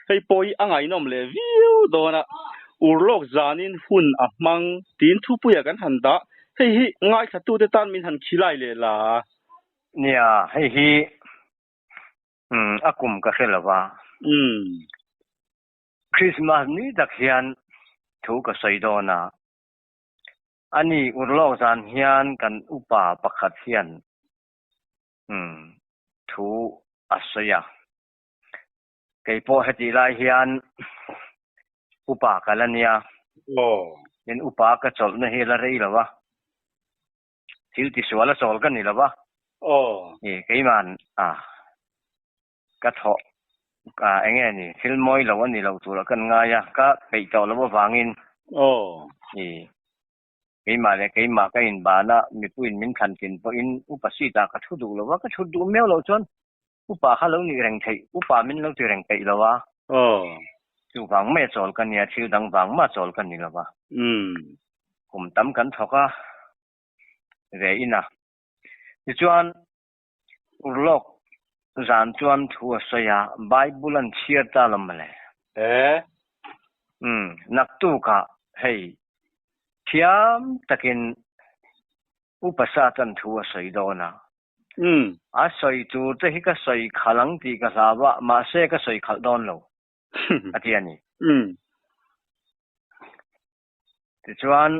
Hei pawh hi a ngaihnawm leh viau dawn a, urlawk zanin hun a hmang tiin thupuia kan han dah. Hei hi ngaithlatute tan min han khilai leh la. Nia, hei hi a kum ka hre lo va. Krismas ni tak hian thu ka sawi dawn a. Ani urlawk zan hian kan upa pakhat hian thu a sawi a. Kei pawh hetih lai hian upa ka la nia. Tin upa ka chawlhna hi la rei lo a. Thil tisual a chawl ka ni lo va. Keiman a ka thawh eng nge ni thil mawi lo a ni lo tur a kan ngai a, ka peih tawh loh avangin keimah leh keimah ka inban a, mipuiin min thlan tlin pawhin upa seat ah ka thu duh lo va, ka thut duh miau loh chuan upa kha lo nih reng theih, upa min lo ti reng peih lo a. Chuvang mai a chawl ka nia, thil dang vang mah chawl ka ni lo va. Kum tam kan thawk a ve in a. Tichuan Urlawk zan chuan thu a sawi a, Bible an chhiar ta lo mawle. E. Umm, naktukah hei thiam takin Upa Satan thu a sawi dawn a. Umm. A sawi tur te hi ka sawi khalh ang tih ka hlau a, mahse ka sawi khalh dawn lo, a ti a ni. Umm. Tichuan,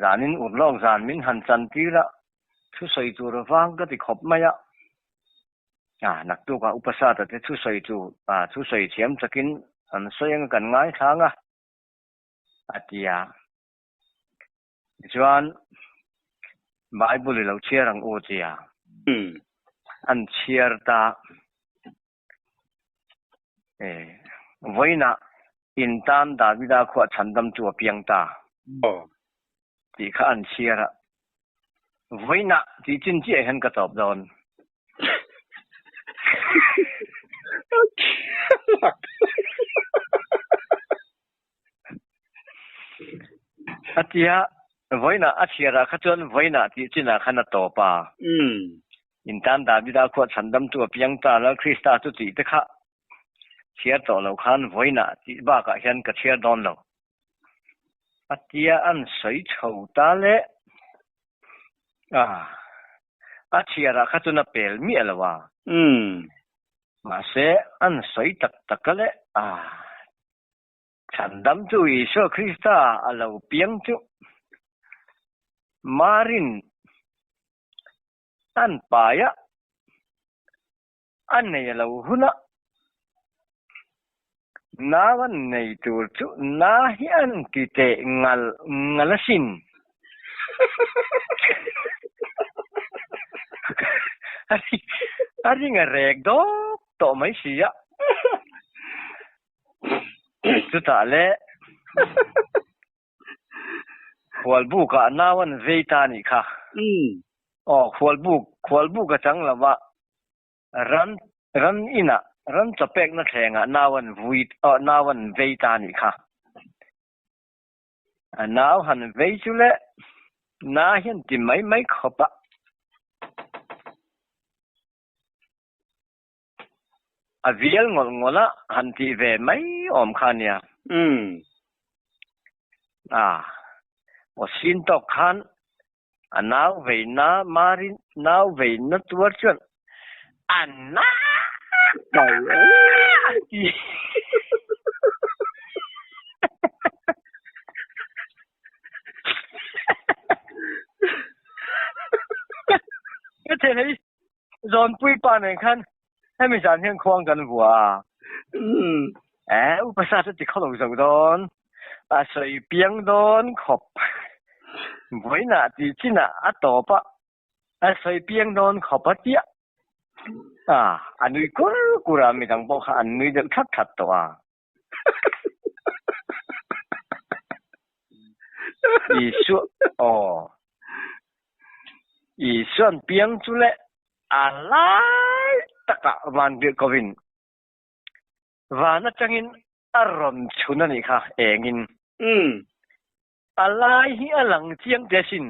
zanin urlawk zan min han chan tir a, thusawi tur vang ka ti khawp mai a. Naktukah Upa Sata te thusawi chu thusawi thiam takin an sawi anga kan ngaithlang a, a ti a. Tichuan, Bible i lo chhiar ang u ti a, an chhiar ta. Vawiinah in tan Davida khuah chhandam chu a piang ta tih kha an chhiar a, vawiinah tih chin chiah hian ka tawp dawn. A tia, vawiinah a chhiarah kha chuan vawiinah tih chinah khan a tawp a. In tan Davida khuah chhandamtu a piang ta Lal Krista chu tih te kha chhiar tawh lo khan vawiinah tih bakah hian ka chhiar dawn lo. A tia an sawi chho ta le. Ah, a chhiarah kha chuan a pel miah lo a. Mahse, an sawi tak tak a le. Ah, chhandamtu Isua Krista a lo piang chu Marin An pai a, a nei a lo hun a, nau an nei tur chu na hi an ti teh ngal ngal asin. A ring a rek dawk tawh mai si a. Chutah le. Khualbuk ah nau an vei ta anih kha. Aw khualbuk, khualbuk a chang lo va, ran, ran in ah, ran chawpek na thleng ah nau an vui, aw nau an vei ta anih kha. A nau han vei chu le, na hian ti mai mai khawp a. A vial ngawlh ngawlh a han tih ve mai awm kha nia. Umm. A, aw sin tawk khan a nau veina Mari nau veina tuar chuan a na a ti. Ka thei hei. Zawnpui pa nen khan hemi zan hian khuang kan vua a. Eh, upa sa chu ti khaw lo zo dawn. A sawi piang dawn khawp. Vawiinah tih chinah a tawp a, a sawi piang dawn khawp a tia. Ah, a nui kur kur a, midang pawh kha an nui deuh that that tawh a. Isua aw Isuan piang chu le a lai takah van birh kovin van atangin a rawn chhun a nih kha engin. A lai hi a lang chiang te sin.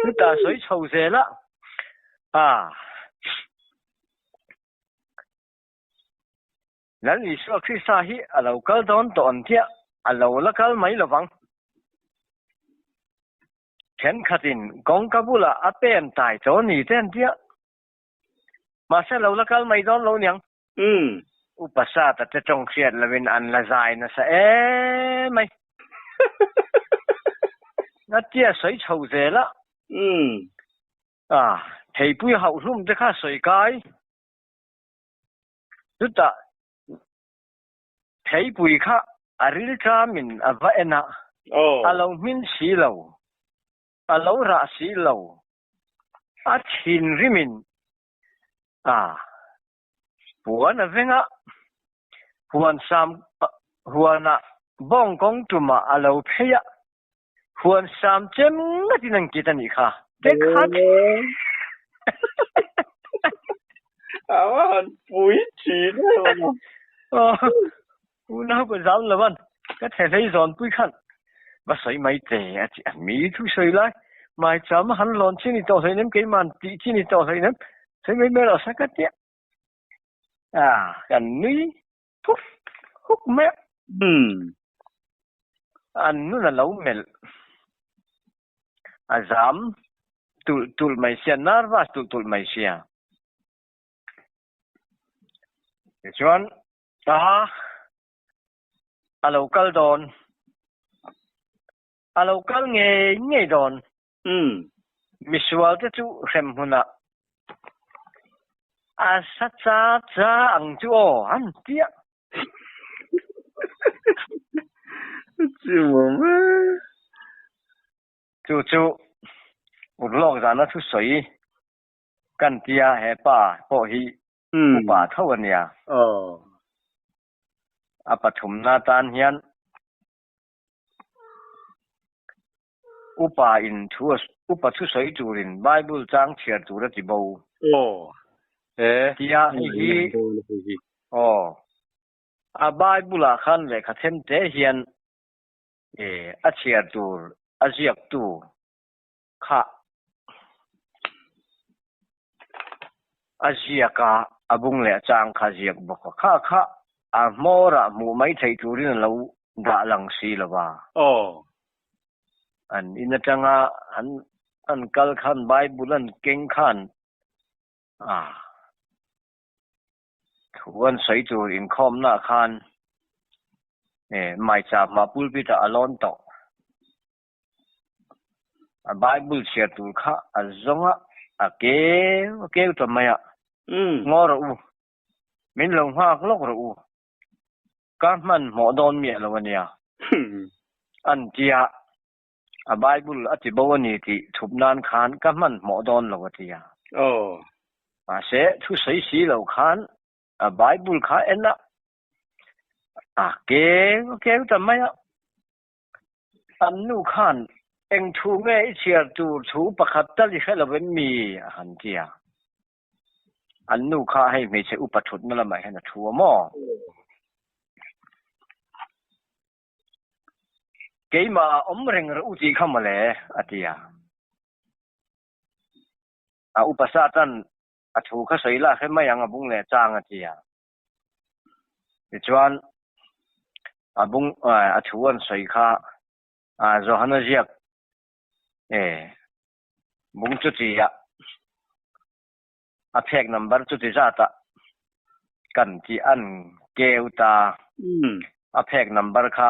Chutah sawi chho zel a. Ah. Lal Isua Krista hi a lo kal dawn tawh an tia, a lo la kal mai lovang. Thenkhatin kawngka bulah a pen tai chaw ni te an tia. Mahse a lo la kal mai dawn lo niang. Umm. Upa Sata te tawng hriat lovin an la zai nasa em mai. Ngatia sawi chho zel a. Umm. Ah, theipui hauh hlum te kha sawi kai. Chutah theipui kha a ril ṭamin a va en a, a lo hmin si lo, a lo rah si lo, a thinrimin a puan a veng a, huan sam huanah bawng kawng tumah a lo phei a, Huan sam chem ngatin an kit a nih kha. Te khat. A va han pui thin em a. Unau ka zam lo an, ka the hlei zawn pui khan va sawi mai che a ti a, mi thu sawi lai mai cham han lawn chi ni tawh hleinem keimah tih chi ni tawh hleinem sawi mai mai rawh sa ka tia. A kan nui Huk huk mai a. Umm. An nun a lo melh. A zam tulh tulh mai sia, nervous tulh tulh mai sia. Tichuan a a lo kal dawn. A lo kal ngei ngei dawn. Umm. Misual te chu hrem hmunah a sa cha cha ang chu aw an tia. Chimawm e. Chu chu urlawk zana thu sawi kan tia he pa pawh hi upa tho a nia. A pathumna tan hian Upa in thu upa thu sawi turin Bible chang chhiar tur a ti bo. Aw he. Tia hei hi aw a Bible ah khan lehkha them te hian e a chhiar tur a ziak tu kha a ziak a a bung leh chang kha ziak bawk a kha kha a hmawr ah hmuh mai theih turin a lo dah lang si lo va. Aw. An in atanga an an kal khan Bible an keng khan a thu an sawi tur inkhawmna ah khan e maicham ah pulpit ah a lawn tawh. A Bible chhiar tur kha a zawng a, a keu a keu ta mai a. Ngaw rawh u, min lo nghak lawk rawh u, ka hmanhmawh dawn miah lo a nia. An tia, a Bible a ti bo a ni tih thup nan khan ka hmanhmawh dawn lo a tia. Mahse, thu sawi si lo khan a Bible kha en a, a keu a keu ta mai a. An nu khan, Eng thu nge i chhiar tur thu pakhat tal i hre lo em mi? a han ti a. An nu kha hei hmeichhe upa thutna lamah hian a thu a maw? Keimah a awm reng rawh u tih kha mawle, a ti a. A upa Satan a thu kha sawi lak hre mai ang a bung leh chang a ti a. Tichuan, a bung a thu an sawi kha Johana ziak e bung chuti ah a phek number chuti zat ah kan tih an keu ta. A phek number kha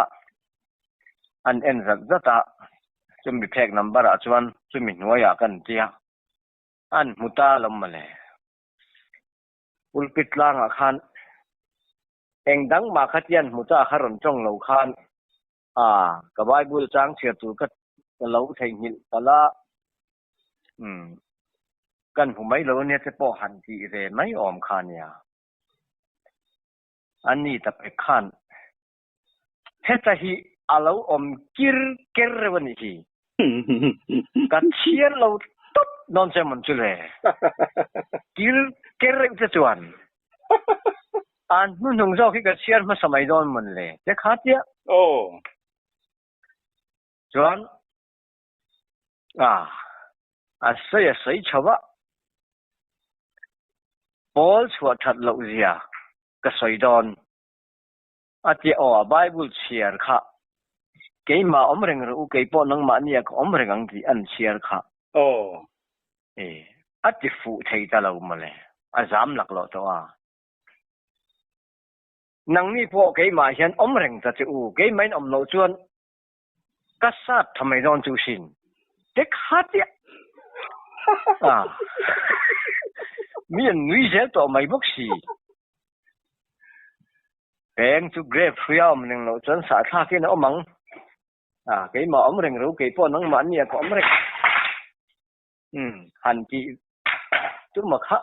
an en zat zat a, chumi phek number ah chuan chumi hnuai ah kan tia an hmu ta lo mawle. Pulpit tlangah khan eng dang mah kha tian hmu ta kha rawn tawng lo khan a ka Bible chang chhiar tur ka ka lo theihnghilh palh a, umm kan hmu mai lo ania te pawh han tih ve mai awm kha ania. A ni ta pek khan heta hi a lo awm kir ker reuh a nih hi. Ka chhiar lo tawp dawn che mawn chu le. Kir ker reuh che chuan a hnuhnung zawk hi ka chhiar hmasa mai dawn mawn le te kha tia. Aw. Chuan ah. A sawi a sawi chho a, Pawl chhuah that loh zia ka sawi dawn a tia aw a Bible chhiar kha keimah awm reng rawh u keipawh nangmahnia ka awm reng ang tih an chhiar kha. Aw. E a ti fuh thei ta lo mawle a zam laklawh tawh a. Nangni pawh keimah hian awm reng ta che u keimahin awm loh chuan Ka sat tha mai dawn chu sin. Te kha chiah. Ah. Mi an nui zel tawh mai bawk si. Peng chu grape hruia awm reng loh chuan sahthlak in a awm ang. Ah, keimah awm reng ro, keipawh nangmah nia ka awm reng. Umm, han tih tuma kha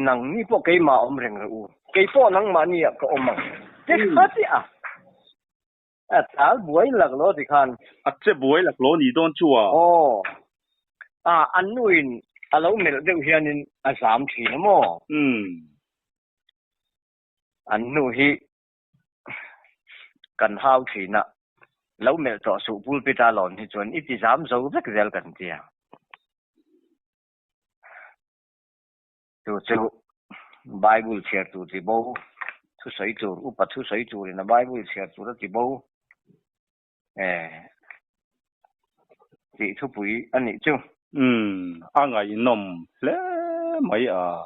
nangni pawh keimah awm reng ro u, keipawh nangmah nia ka awm ang. Te kha chiah a. A tal buai lak lo ti khan. A che buai lak lo ni dawn chu a. Aw. A, an nuin a lo melh deuh hianin a zam thin a maw? Umm. An nu hi kan hau thin a, lo melh tawh suh pulpit a lawn hi chuan i ti zam zo vek zel kan tia. Chu chu Bible chhiar tur ti bo, thusawi tur, upa thusawi turin a Bible chhiar tur a ti bo eh tih thupui a nih chu. Umm, a ngaihnawm hle mai a.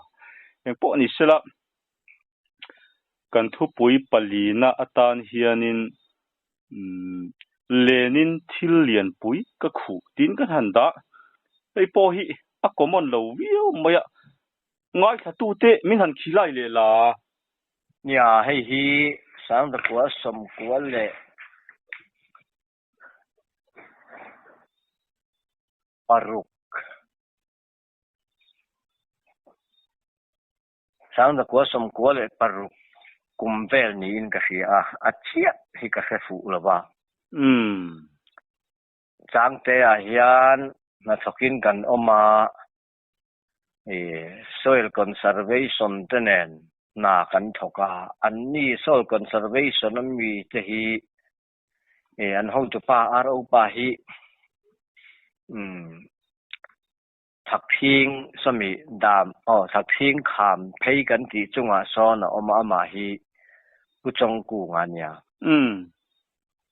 Engpawh ni sela, kan thupui palina atan hianin umm lenin thil lianpui ka khuh tiin kan han dah. Hei pawh hi a common lo viau mai a, ngaithlatute min han khilai leh la. Nia, hei hi Sangdakua Sawmkua leh paruk. Sangdakua Sawmkua leh paruk kum vel niin ka hria a, a chiah hi ka hre fuh lo va. Umm. Changte-ah hian hnathawkin kan awm a, ih Soil Conservation te nen hna kan thawk a, anni Soil Conservation a mi te hi ih an hotupa RO pa hi umm Thakthing sawmi dam aw Thakthing kham phei kan tih chungah sawn a awm a, amah hi Pu Chawngkunga a nia.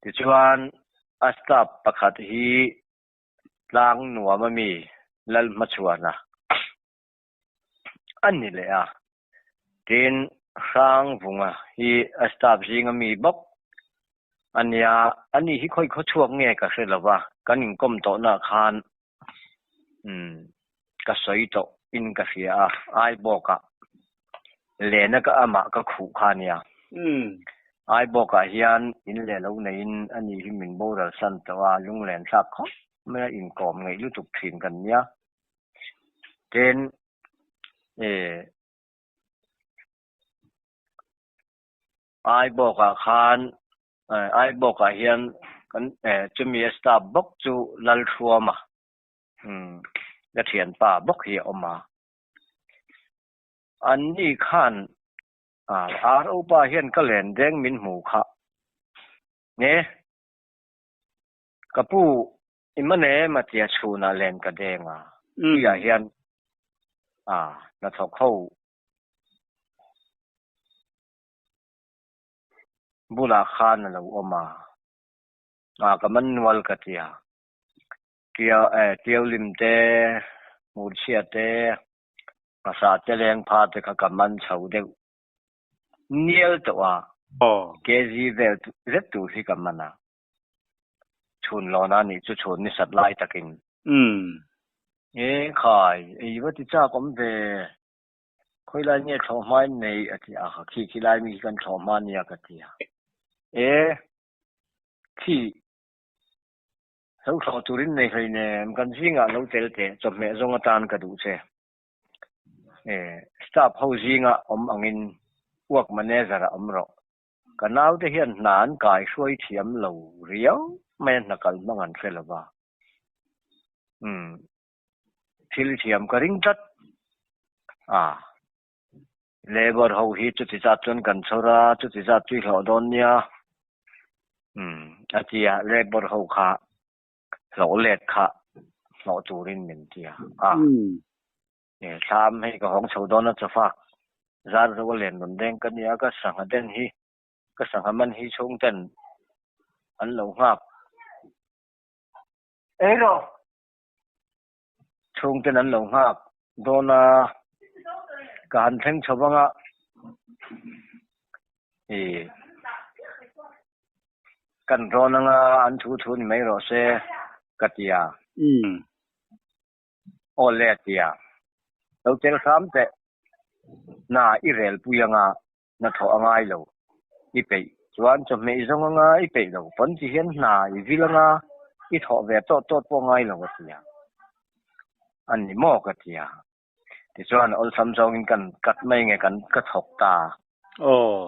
Tichuan a staff pakhat hi tlang nuam a mi Lalhmachhuana a ni leh a, tin Hrangvunga hi a staff zinga mi bawk a nia, ani hi khawi khaw chhuak nge ka hre lo va, kan inkawm tawhnaah khan Umm ka sawi tawh in ka hria a, Aibawkah lena ka amah ka khuh kha ania. Aibawkah hian in leh lo neiin ani hi min boral san tawh a, lunglen thlak khawp mai a inkawm ngeih lutuk thin kan nia. Tin, eh Aibawkah khan Aibawkah hian kan chumi a staff bawk chu Lalthuama ka thianpa bawk hi a awm a. Anni khan RO pa hian ka len deng min hmu kha nge ka pu i man em a tia chhunah len ka deng a, tuiah hian hnathawk ho Bulah khan a lo awm a, ah ka man nual ka ti a, Tia eh Tiau lim te, Hmurchhia te, Hmasa te leng pha te kha ka man chho deuh nial tawh a, kg vel zet tur hi ka man a, chhun lawn a nih chu chhun ni sat lai takin. E khai, ei va ti chak awm ve. Khawilai nge thlawhhma in nei a ti a, khi khi lai mi khi kan thlawhhma nia ka ti a. E, khi lo thlawh turin nei hlei nem, kan zingah lo tel teh, chawhmeh zawng atan ka duh che. E, staff ho zingah awm angin work manager ah awm rawh. Ka naute hian hna an kai hruai thiam lo riau mai a, hna kal hmang an hre lo va. Umm. Thil thiam ka ring tlat a, labour ho hi chuti zat chuan kan chhawr a, chuti zat chu i hlawh dawn nia umm a ti a, labour ho kha hlawh let kha hnawh turin min ti a. A thlam hei ka hawng chho dawn a chawfak zar zo a len rawn deng ka nia ka sangha den hi ka sangha man hi chhungten an lo nghak ei rawh. Chhungten an lo nghak dawn a, ka han thleng chho vang a, ih kan rawn anga an thu thu ni mai rawh se ka ti a. Aw le a ti a, lo tel hram teh, na i rel pui anga hna thawh a ngai lo, i peih chuan chawhmeh i zawng anga i peih lo pawn ti hian hna i vil anga i thawh ve tawt tawt pawh a ngai lo a ti a, a ni maw ka ti a, tichuan awlsam zawngin kan cut mai nge kan ka thawk ta. Aw.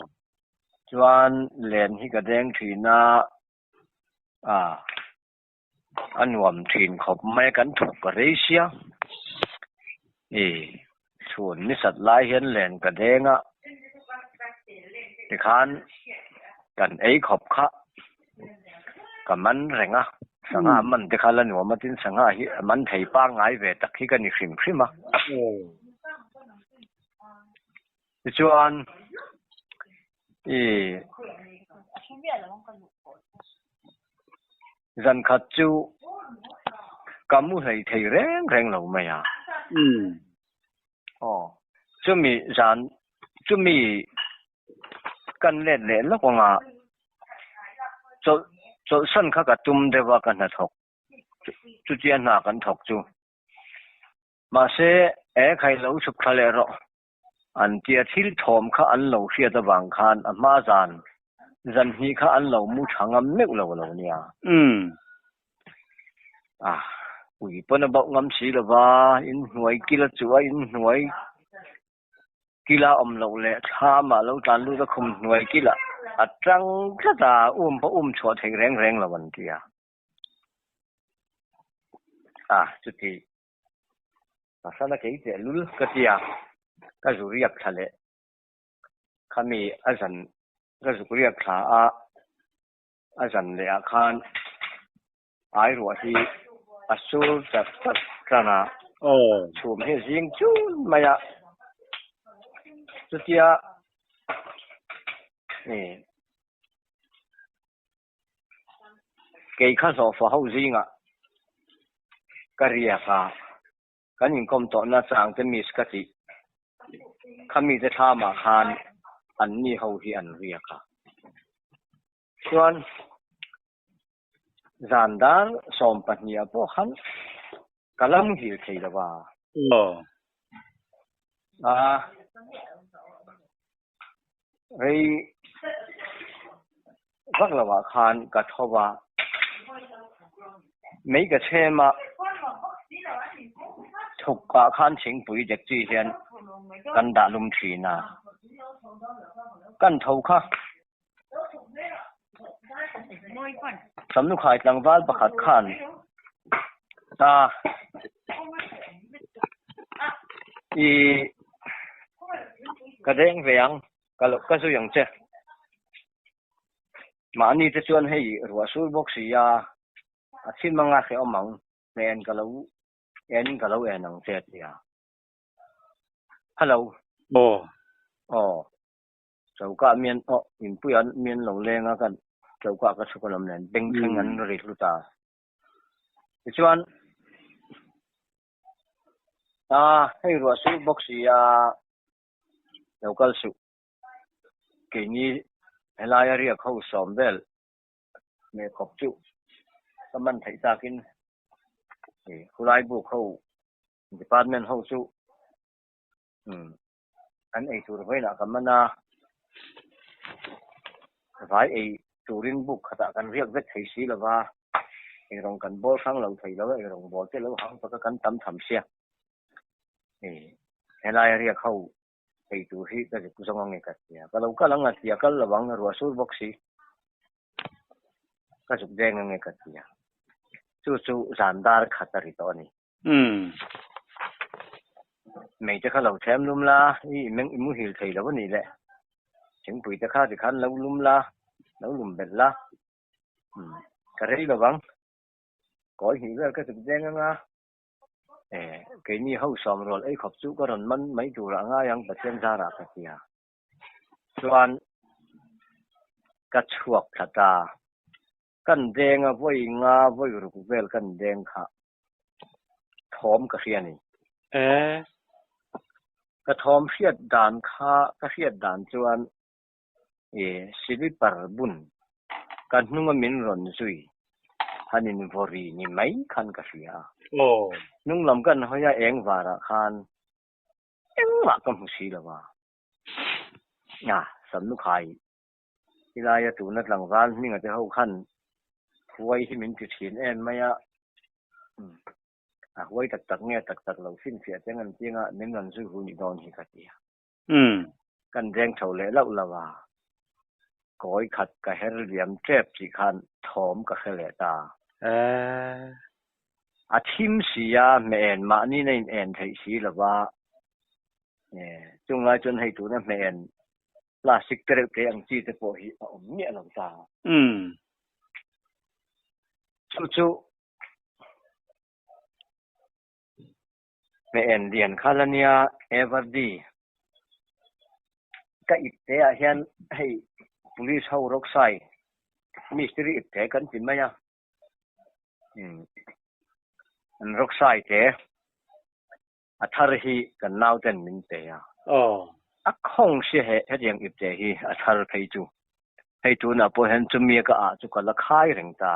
Chuan len hi ka deng thin a, a a nuam thin khawp mai a kan thawk ka rei sia, i chhun ni sat lai hian len ka deng a, tikhan kan ei khawp kha ka man reng a, sangha man te kha la nuam a tin sangha hi a man thei pangngai ve tak hi ka ni hrim hrim a. Tichuan i Zan khat chu ka mu hlei thei reng reng lo mai a. Aw, chumi zan, chumi kan let leh lawk anga chawlh, chawlhsan kha ka tum deuh a ka hnathawk, chutia hna kan thawk chu. Mahse, e khai lo chhuk thla leh rawh. An tia thil thawm kha an lo hriat avang khan a hma zan zan hnih kha an lo mu tha ngam meuh lo lo nia. A ui pawn a bauh ngam si lova, inhnuai kila chu a inhnuai kila awm loh leh thlamah lo tlan lut a khum hnuai kila a tang tlat a, um pawh um chhuah theih reng reng lo an tia. A chuti Pasal a kei teh lul ka ti a, ka zu riak thla leh khami a zan ka zuk riak thla a, a zan leh ah khan ai ruah hi a sur chat chat tan a, chhum hi zing chun mai a, chutia Kei kha hlawhfa ho zingah ka riak a, kan inkawm tawhna changte miss ka tih kha mite thlamah khan anni ho hi an riak a. Chuan zan dar 12 ah pawh khan ka la muhil thei lo a. A rei vak lo ah khan ka tho va, mei ka chhem a, thuk ah khan thingpui dek chi hian kan dah lum thin a, kan tho kha Samlukhai tlangval pakhat khan a i ka deng ve ang ka lo ka zui ang che mahni te chuan hei ruah sur bawk si a a chhim anga hrehawm ang hnen ka lo en ka lo en ang che a ti a hello aw aw. Choka mian aw inpuia mian lo leng a kan choka ka chhuk alawm nen beng thleng an ri hlut a. Tichuan a hei ruah su bawk si a lo kal suh keini helaia riak ho sawm vel hmeh khawp chu ka man theih takin khulai buk ho department ho chu umm Kan ei tur vawiinah ka man a, vai ei turin buk khatah kan riak vek thei si lova, eirawng kan bawl hrang lo thei lo a, eirawng bawl te lo hang tak a kan tam tham sia. Helaia riak ho ei tur hi ka zuk zawng ange ka ti a, ka lo kal ang a ti a, kal lo ang ruah sur bawk si, ka zuk deng ange ka ti a, chu chu zan dar khat a ri tawh a ni. Umm. Mei te kha lo chhem lum la, i meng i muhil thei lo a nih le. Thingpui te kha tikhan lo lum la, lo lum belh la. Umm. Ka rei lo vang. Kawi hnih vel ka zuk deng anga. Eh, keini ho sawm rual ei khawp chu ka rawn man mai turah ngai ang Pathian zarah ka tia. Chuan ka chhuak thla ta. Kan deng a vawi nga vawi ruk vel kan deng kha thawm ka hria ni. Eh. Ka thawm hriat dan kha ka hriat dan chuan eh silipar bun ka hnunga min rawn zui han in vaw ri ni mai khan ka hria. Aw. Hnung lam kan hawi a eng varah khan engmah ka hmu si lo a. A, Samlukhai Tilaia tuna tlangval hminga te ho khan huai hi min ti thin em mai a, a huai tak tak nge tak tak lo finfiah cheng an chiang a, min rawn zui hu nih dawn hi ka ti a. Kan veng tho leh loh lo a, kawi khat ka her liam tep tih khan thawm ka hre leh ta. A thim si a, hmeh en mahni na in en theih si lo va, chung lai chuan hei tuna hmeh en Plastic te reuh te ang chi te pawh hi a awm miah lo ta. Chu chu hmeh en lian kha la nia Everdy. Ka ip te ah hian hei police ho rawksai mistiri ip te kan ti mai a. An rawksai te. A thar hi kan nauten min pe a. A khawng si he hetiang ipte hi a thar phei chu. Hei tunah pawh hian chumi ka ah chu ka la khai reng ta.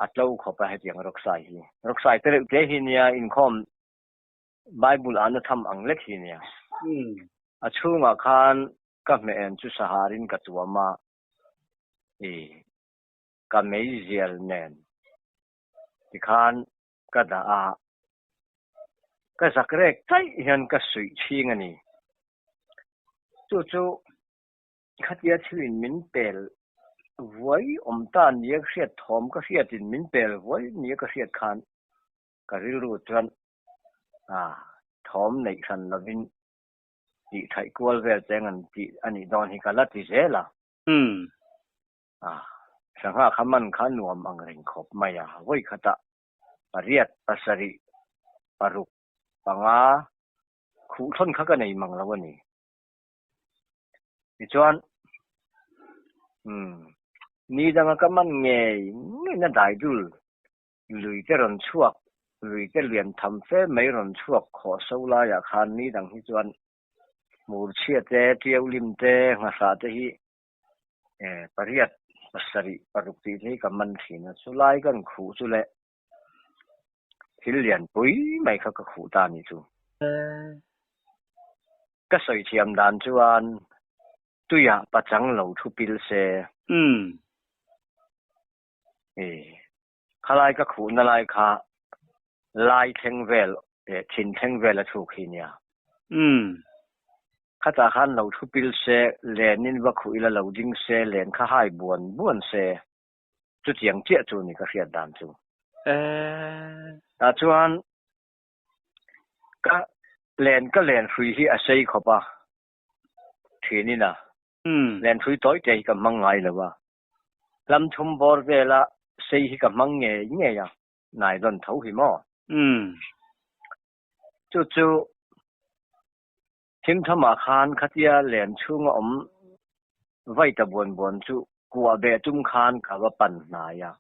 A tlo khawp a hetiang rawksai hi. Rawksai te reuh te hi nia inkhawm Bible ah na tham ang lek hi nia. A chhungah khan ka hmeh en chu saharin ka tuam a. I ka meizial nen tikhan ka dah a, ka zak rek chaih hian ka suih chhing a ni. Chu chu khatia thilin min pel vuai awm ta nia ka hriat thawm ka hriatin min pel vuai nia ka hriat khan ka rilru chuan thawm neih hran lovin tih thaih kual vel cheng an tih a nih dawn hi ka la ti zel a. A, sangha kha man kha nuam ang reng khawp mai a, vawi khatah pariat, pasarih, paruk, panga khuh thlawn kha ka nei mang lo a ni. Tichuan, umm, ni danga ka man ngei ngei na dai dul lui te rawn chhuak, lui te lian tham fe mai rawn chhuak khawh so laiah khan ni dang hi chuan hmurchhia te, tiau lim te, nghahrah te hi Pariat, pasarih, paruk tih hi ka man thin a, chulai kan khuh chu le thil lian pui mai kha ka khuh ta ni chu. Ka sawi thiam dan chuan tuiah pachang lo thu pil se. Khalai ka khuhna lai kha lai thleng vel leh thin thleng vel a chhuk hi nia. Khatah khan lo thu pil se, lenin va khuh ila lo ding se, len kha hai buan buan se, chutiang chiah chu ni ka hriat dan chu. Tah chuan ka len ka len hrui hi a sei khawp a, thinin a, len hrui tawi te hi ka hmang ngai lo a. Hlam thum bawr vela sei hi ka hmang ngei ngei a, nylon tho hi maw? Chu chu thim thamah khan khatia len chhunga awm vai ta buan buan chu kuah beh tum khan ka va pan hnai a.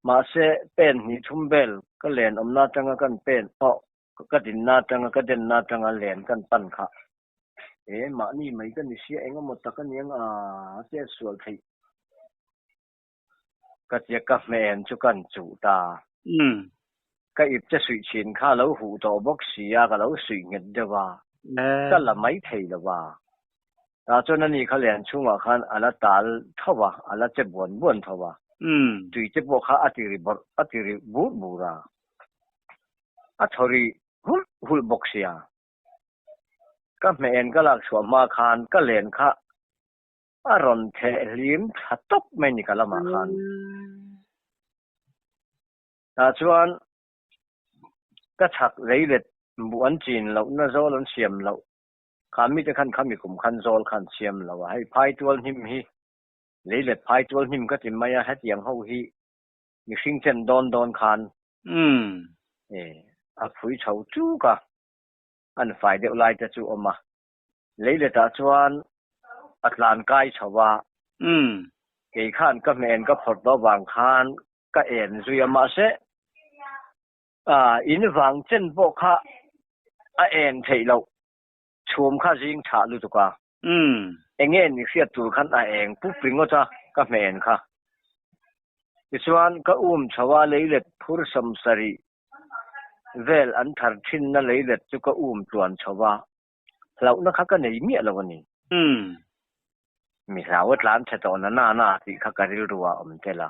Mahse, pen hnih thum vel ka len awmna atanga kan pen pawh ka dinna atanga ka denna atanga len kan pan kha E, mahni mai ka ni sia eng emaw tak a niang a, chet sual theih ka tia ka hmel chu kan chuh ta. Ka ip che suih thin kha a lo huh tawh bawk si a, ka lo suih nghet deuh a, ka la mai thei lo va. Tah chuan ani kha lian chhungah khan a la tal tho a, a la che buan buan tho a, tui te pawh kha a ti ri bawrh, a ti ri bur bur a, a thaw ri hulh hulh bawk sia. Ka hmeh en ka lak chhuah hma khan ka len kha a rawn theh hlim thla tawp mai ni ka lamah khan. Tah chuan ka chhak lei let buh an chin loh na zawl an siam loh kha mite khan khami kum khan zawl kha an siam lo a, hei phaitual hnim hi lei let phaitual hnim ka ti mai a, hetiang ho hi mihring chen dawn dawn khan. E a phui chho tuk a, an fai deuh lai te chu awm a. Leiletah chuan a tlan kai chho a. Kei khan ka hmeh ka phawrh tawh vang khan ka en zui a, mahse in vang chen pawh kha a en theih loh. Chhum kha zing chhah lutuk a. Enge ni hriat tur khan a eng pup ringawt a ka hmeh kha. Tichuan ka um chho a leilet phur sawmsarih vel an thar thinna leilet chu ka um tluan chho a, hlauhna kha ka nei miah lo a ni. Mi hlau a tlan chhe tawh na na na tih kha ka rilru ah awm tel a.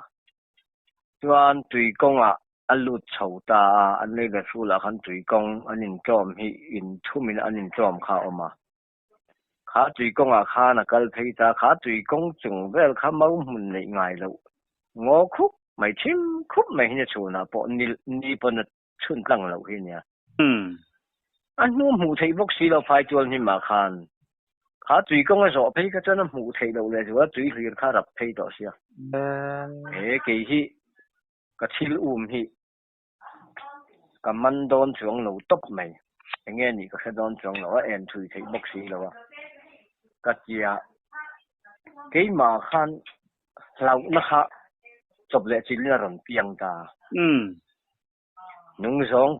Chuan tui kawngah a lut chho ta a, an leilet hrulah khan tui kawng an intlawm hi inthumin an intlawm kha a awm a. Kha tui kawngah khan a kal phei ta, kha tui kawng chung vel kha mau hmun neih ngai loh ngaw khup mai thim khup mai hi nia chhunah pawh ni ni pawn a chhun tlang loh hi nia. A hnu hmuh theih bawk si lo phai tual hnimah khan kha tui kawng a zawh phei kha chuan a hmuh theih loh leh zual tui hlir kha a rap phei tawh sia. He kei hi ka thil um hi Ka man dawn chuang lo tawp mai. Enge nih ka hre dawn chuang lo a, en thui theih bawk si lo a. Ka tia keimah khan hlauhna kha chawp leh chilhin a rawn piang ta. Nung zawng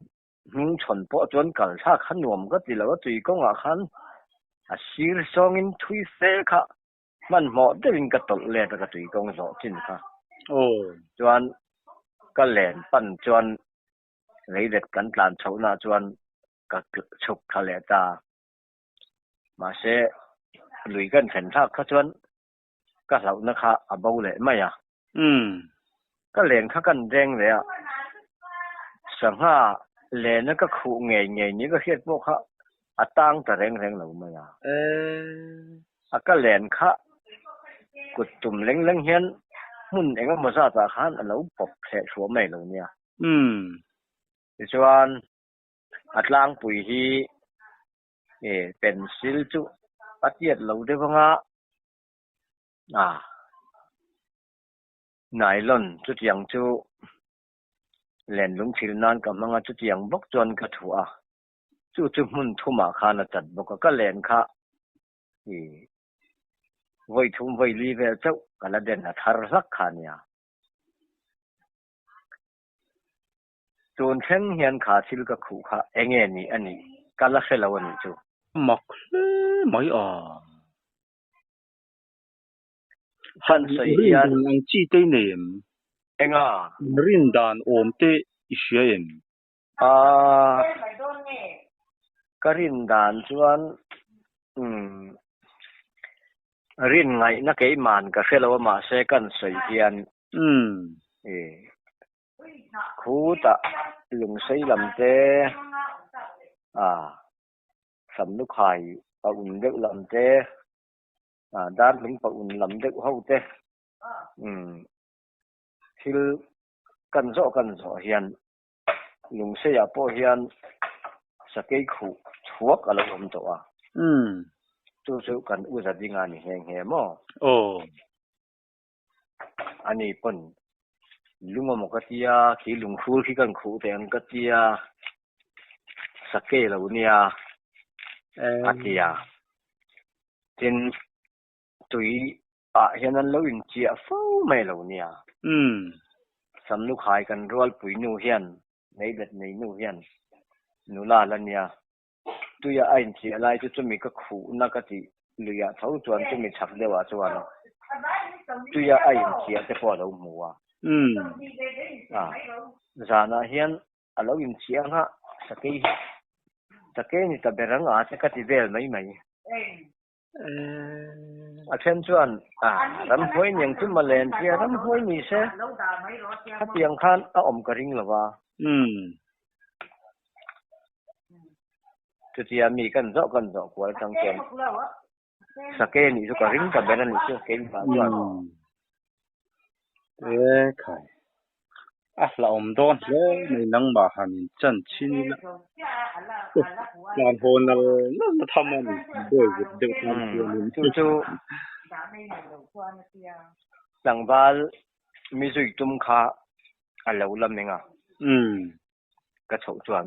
hnung chhawn pawh chuan kal thlak kha nuam ka ti lo a, tui kawngah khan a sir zawngin thui fe kha Hmanhmawh deuhin ka tawlh let a ka tui kawng zawh chin kha. Chuan ka len pan chuan leilet kan tlan chhohna chuan ka chhuk thla leh ta. Mahse lui kan thlen thlak kha chuan ka hlauhna kha a bo leh mai a. Ka len kha kan deng leh a, sangha lena ka khuh ngei ngei ni ka hriat pawh kha a tang ta reng reng lo mai a. A ka len kha kut tum leng leng hian hmun eng emaw zatah khan a lo pawp thleh thluah mai lo nia. Tichuan a tlangpui hi pencil chu a tiat lo deuh anga a nylon chutiang chu lenlung thil nan ka hmang a, chutiang bawk chuan ka thuah a, chu chu hmun thumah khan a chat bawk a, ka len kha i vawi thum vawi li vel chauh ka la den a thar hlak kha a nia. Tun thleng hian kha thil ka khuh kha enge nih a nih ka la hre lo a nih chu. Mak hle mai a. Kan sawi hian. Rin dan ang chi te i nei em? Enga? Rin dan awm te i hria em? Aaa ka rin dan chuan umm rin ngaihna keiman ka hre lo a mahse kan sawi hian i khutah lungsei lam te a samlukhai a un deuh lam te darling pa un lam deuh ho te umm thil kan zawh kan zawh hian Lungseiah pawh hian sakei khuh chhuak a lo awm tawh a. Chu chu kan u Zadinga ni nghe nghe maw? Aw. Ani pawn lung amaw ka tia, khi lunghrul khi kan khuh teh ang ka tia, sakei lo nia a tia. Tin, tui ah hian an lo inchiah fo mai lo nia. Samlukhai kan rualpui nu hian, neibet nei nu hian nula la nia. Tuia a inchiah lai chu chumi ka khuhna ka tih luiah tho chuan chumi chhak deuhah chuan tuia a inchiah te pawh a lo hmu a. Zanah hian a lo inchiah ang a, sakei hi sakei ni ta ber ang a te ka ti vel mai mai. A then chuan ramhuai niang chu malen tia ramhuai ni se khatiang khan a awm ka ring lo va. Chutia mi kan zawh kan zawh kual atang chuan sake nih chu ka ring ta ber a nih chu keimah chuan. E khai. A hlauhawm dawn hle mai nangmah han in chan chhin ila tlan haw nal nal na tham a ni buai vut deuh tan chuanin. Chu chu tlangval mi zui tum kha a lo la meng a. Ka chhoh chuan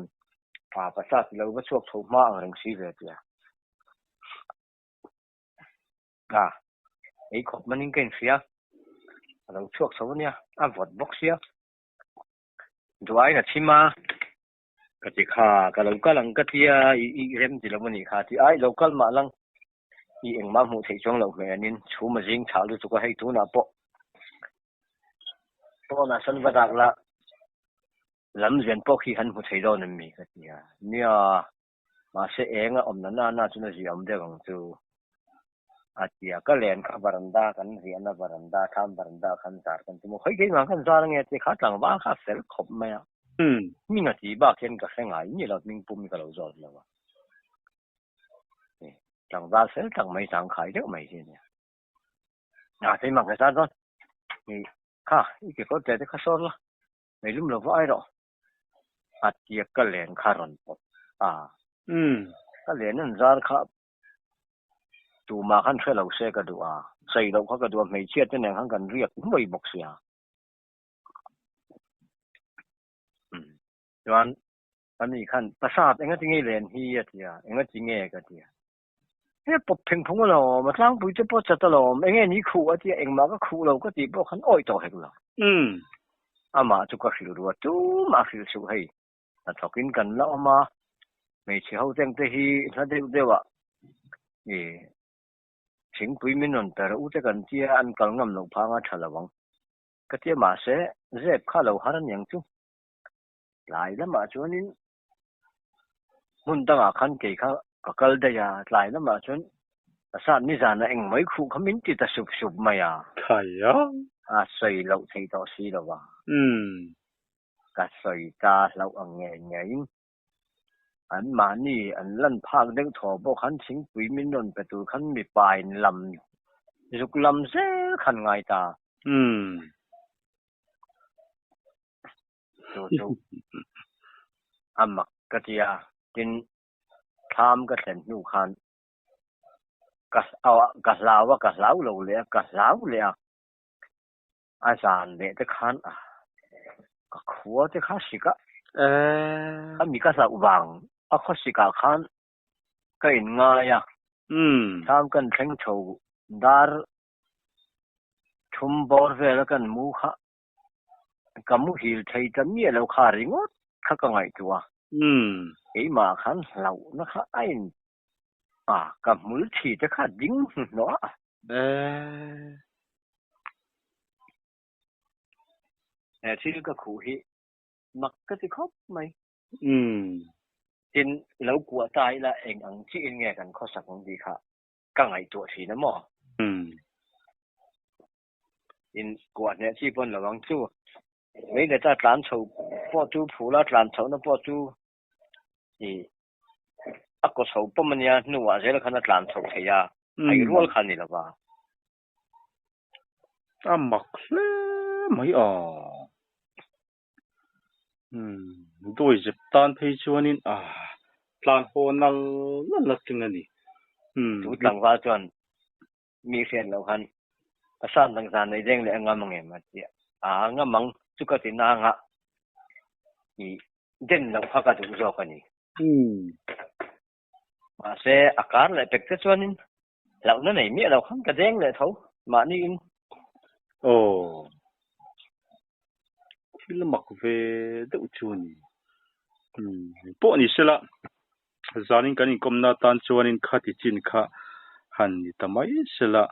pa pasa ti lo va chhuak chho hma ang reng si ve tia. A, ei khawp manin ka inhria. A lo chhuak chho ania, a vawt bawk sia. Duaiin a chhim a. Ka ti kha, ka lo kal ang ka tia, i i rem ti lo anih kha ti. Ai, lo kal mah lang. I engmah hmuh theih chuang loh hmel anin chhum a zing chhah lutuk a, hei tunah pawh pawnah sawn va dak la, lam lian pawh khi han hmu thei dawn em mi ka ti a. Nia, mahse eng a awm na na na chuan a zia awm deuh ang chu a ti a. Ka len kha varanda kan riahna varanda thlam varanda khan zar kan tum a, khawi keimah khan zar ange tia kha tlangval kha a fel khawp mai a. Hming a tih bak hian ka hre ngai miah lo, hming pum hi ka lo zawt lo a. Tlangval fel tak mai zangkhai deuh mai hi a nia. A keimah ka zar dawn. Ni kha i kekawr tle te kha sawr la, mei lum lo va ai rawh. A tia ka len kha rawn pawt a. Ka len an zar kha tumah khan hre lo se ka duh a, sawi loh kha ka duh a, hmeichhia te nen khan kan riak nuai bawk sia. Chuan Ani khan, Pasat, enga tinge i len hi? a ti a. Enga tinge? ka ti a. He pawp pheng phung alawm, a tlangpui te pawh chat alawm, enge ni khuh? a ti a. Engmah ka khuh lo ka tih pawh khan awih tawh hek lo. Amah chu ka hrilh ruah tumah hrilh suh hei. Hnathawkin kan la awm a, hmeichhe ho teng te hi hla deuh deuh ah i thingpui min rawn per u te kan tia an kal ngam loh phang a tha lo ang ka tia mahse zep kha lo har aniang chu. Tlai lamah chuanin hmun dangah khan kei kha ka kal daih a, tlai lamah chuan ka sat nizanah eng mai khuh kha min ti ta sup sup mai a. Thlai a. A sawi loh theih tawh si lo a. Ka sawi ta hlauh ang ngei ngeiin anmahni an lan phak deuh thaw pawh khan thingpui min rawn pe tur khan mipa in lam zuk lam zel khan ngai ta. Chu chu a mak ka ti a, tin thlam ka thlen hnu khan ka ka hlau a, ka hlau lo leh a, ka hlau leh a, a zan leh te khan a ka khua te kha sik a, khami ka hlauh vang a khaw sik ah khan ka in ngai a, thlam kan thleng chho dar thum bawr vel a kan mu kha Ka muhil thei ta miah lo kha ringawt kha ka ngaihtuah a. Keimah khan hlauhna kha a in a, ka hmul thi te kha ding hnuhnawh a. He thil ka khuh hi mak ka ti khawp mai. Tin, lo kuah ta ila eng ang chiah in nge kan khawsak ang tih kha ka ngaihtuah thin a maw? In kuah hneh chi pawn lo ang chu. Mei leta tlan chho pawh chu phula tlan chhohna pawh chu i a kaw chho pawm ania hnuah zel khan a tlan chho thei a, hai rual kha a ni lo va. A mak hle mai a. Umm dawi zep tan phei chuanin a tlan haw nal nal a tling a ni. Umm. Chu tlangval chuan Mi hriat loh khan a san dang zan nei deng leh a ngam ang em a ti a, a ngam ang chu ka ti nang a, i den loh kha ka duh zawk a ni. Mahse a kar leh pek te chuanin hlauhna nei miah lo khan ka deng leh tho mahniin. Aw, thil mak ve deuh chu a ni. Pawh ni sela. Zanin kan inkawmna atan chuanin khati chin kha han ni ta mai sela.